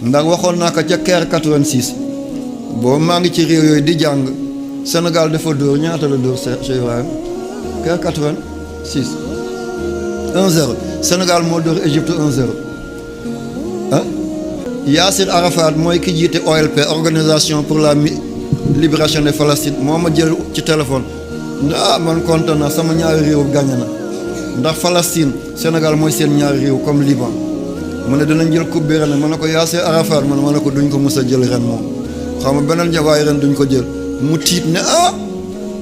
ndax waxoon naa ko ca Caire 86 boobu maa ngi ci réew yooyu di jàng Sénégal dafa dóor ñaata la dóor Cheikh Ibrahima Caire 86 1-0 Sénégal moo dóor Égypte 1-0 ah Yassir Arafat mooy ki jiite OLP organisation pour la libération de Palestine moo ma jël ci téléphone man kontaan na sama ñaari réew gagné na ndax Palestine Sénégal mooy seen ñaari réew comme Liban mu ne dinañ jël coupe bi ren ma ne ko Yassir Arafat ma ne ko duñ ko mës a jël ren moom xam nga beneen jawaay ren duñ ko jël mu tiit ne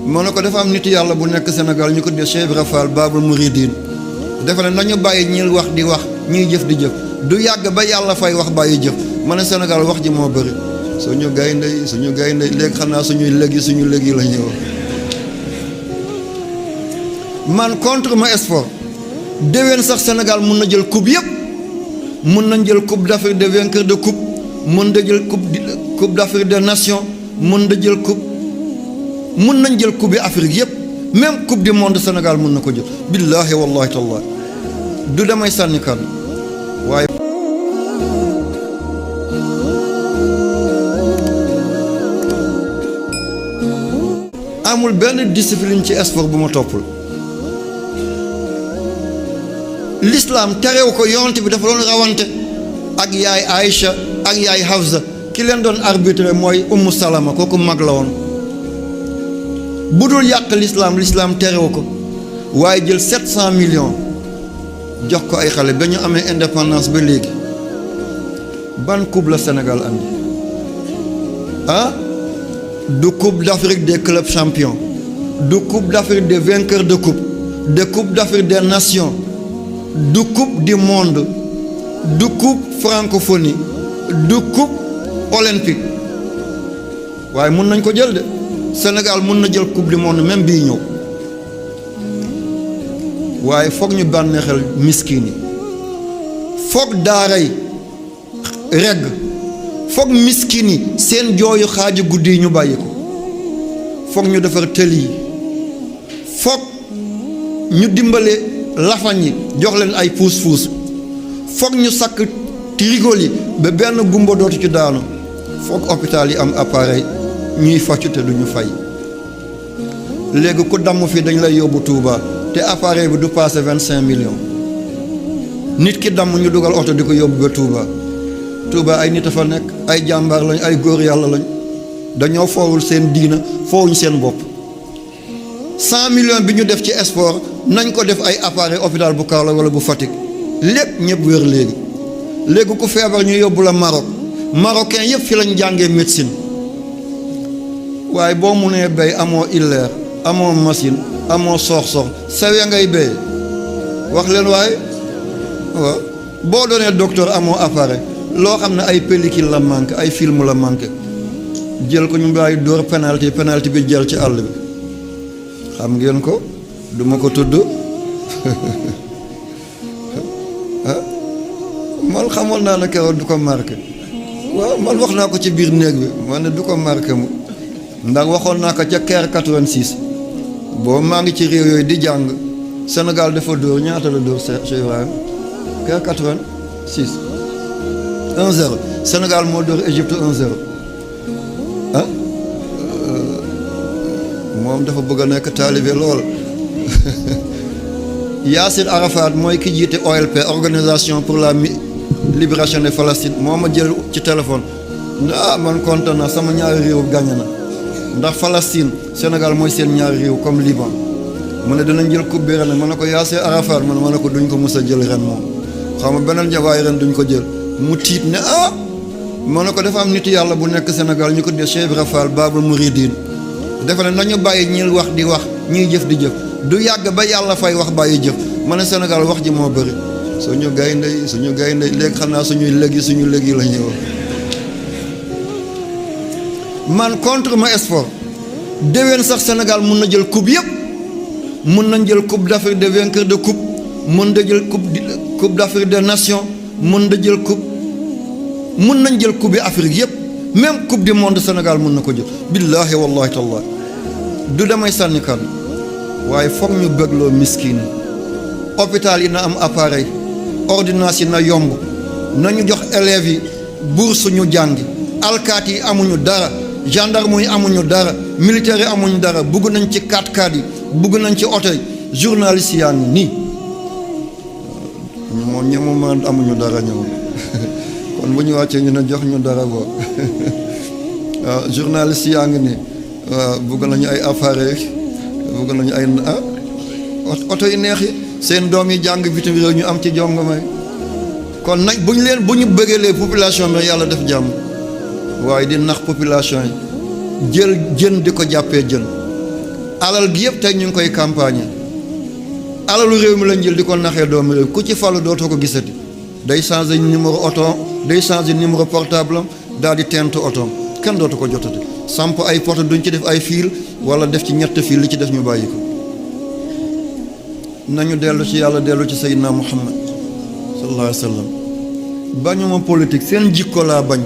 ma ne ko dafa am nit yàlla bu nekk Sénégal ñu ko dee Cheikh Ibra Fall Babul Mouridine dafa ne nañu bàyyi ñiy wax di wax ñiy jëf di jëf du yàgg ba yàlla fay wax bàyyi jëf ma ne Sénégal wax ji moo bëri suñu gaynde léegi xam naa suñu léegi la ñëw man contre ma sport déwén sax Sénégal mun na jël coupe yëpp mun nañ jël coupe d'Afrique des vainqueurs de coupe mun na jël coupe d'Afrique des nations mun nañ jël coupe bi Afrique yëpp même coupe du monde Sénégal mun na ko jël billaahi wallahi tallahi du damay sànni kàddu waaye amul benn discipline ci sport bu ma toppul l'islam terew ko yonent bi dafa doon rawante ak yaay Aïcha ak yaay Hafsa ki leen doon arbitre mooy Ummu Salama kooku mag la woon bu dul yàq l'islam terew ko waaye jël 700 millions jox ko ay xale ba ñu amee indépendance ba léegi ban coupe la Sénégal andi du coupe d'Afrique des clubs champions du coupe d'Afrique des vainqueurs de coupe d'Afrique des nations du coupe du monde du coupe francophonie du coupe olympique waaye mun nañ ko jël de Sénégal mun na jël coupe du monde même bii ñëw waaye foog ñu bànneexal miskin yi foog daara yi regg foog miskin yi seen jooyu xaaju guddi yi ñu bàyyi ko foog ñu defar tëli yi foog ñu dimbale lafañ yi jox leen ay puus-puus foog ñu sakk trigol yi ba benn gumba dootu ci daanu foog hôpital yi am appareil ñuy faccu te duñu fay léegi ku damm fii dañ lay yóbbu Touba te appareil bi du passé 25 millions nit ki damm ñu dugal oto di ko yóbbu ba Touba ay nit a fa nekk ay jàmbaar lañ ay góor yàlla lañ dañoo foowul seen diina foowuñ seen bopp 100 millions bi ñu def ci sport nañ ko def ay appareil hôpital bu Kaolack wala bu Fatick lépp ñëpp wér léegi ku feebar ñu yóbbu la Maroc marocain yëpp fi lañ jàngee médecine waaye boo munee béy amoo illeer amoo machine amoo soox-soox sawe ngay béy wax leen waaye waaw boo doonee docteur amoo appareil loo xam ne ay pellicule la manqué ay film la manqué jël ko ñu bàyyi dóor penalty bi jël ci àll bi xam ngeen ko duma ko tudd man xamoon naa ne keroog du ko marqué waaw man wax naa ko ci biir néeg bi man ne du ko marqué mu ndax waxoon naa ko ca Caire 86 boobu maa ngi ci réew yooyu di jàng Sénégal dafa dóor ñaata la dóor Cheikh Ibrahima Caire 86 1-0 Sénégal moo dóor Égypte 1-0 moom dafa bëgg a nekk taalibe lool Yassir Arafat mooy ki jiite OLP organisation pour la libération de Palestine moo ma jël ci téléphone man kontaan na sama ñaari réew gagné na ndax Palestine Sénégal mooy seen ñaari réew comme Liban mu ne dinañ jël coupe bi ren ma ne ko Yassir Arafat ma ne ko duñ ko mës a jël ren moom xam nga beneen jawaay ren duñ ko jël mu tiit ne ma ne ko dafa am nit yàlla bu nekk Sénégal ñu ko dee Cheikh Ibra Fall Babul Mouridine dafa ne nañu bàyyi ñiy wax di wax ñiy jëf di jëf du yàgg ba yàlla fay wax bàyyi jëf ma ne Sénégal wax ji moo bëri suñu gaynde léegi xam naa suñu léegi la ñëw man contre ma sport déwén sax Sénégal mun na jël coupe yëpp mun nañ jël coupe d'Afrique des vainqueurs de coupe mun na jël coupe d'Afrique des nations mun nañ jël coupe bi Afrique yëpp même coupe du monde Sénégal mun na ko jël billaahi wallahi tallahi du damay sànni kàddu waaye foog ñu bëggloo miskin hôpital yi na am appareil ordonnance yi na yomb nañu jox élèves yi bourse ñu jàngi, alkaati yi amuñu dara, gendarme yi amuñu dara, militaire yi amuñu dara, bugg nañ ci 4x4 yi, bugg nañ ci oto yi, journaliste yaa ngi nii moom ñemuma amuñu dara ñëw kon bu ñu wàccee ñu ne jox ñu dara boo waaw journaliste yaa ngi nii waaw bugg nañu ay appareil, bugg nañu ay oto yu neex yi, seen doom yi jàng bitim réew ñu am ci jongo may. kon nag bu ñu bëggalee population bi yàlla def jàmm, waaye di nax population yi, jël jën di ko jàppee jën, alal gi yëpp tey ñu ngi koy campagne, alalu réew mi lañ jël di ko naxee doomu réew, ku ci falu dootoo ko gisati, day changer numéro oto, day changer numéro portable am daal di tent otoom, kenn dootu ko jotati, samp ay poto duñ ci def ay fil wala def ci ñett fil, li ci def ñu bàyyi ko. nañu dellu ci yàlla, dellu ci Seydina Muhammad sallallahu alayhi wa sallam. bañuma politique, seen jikko laa bañ.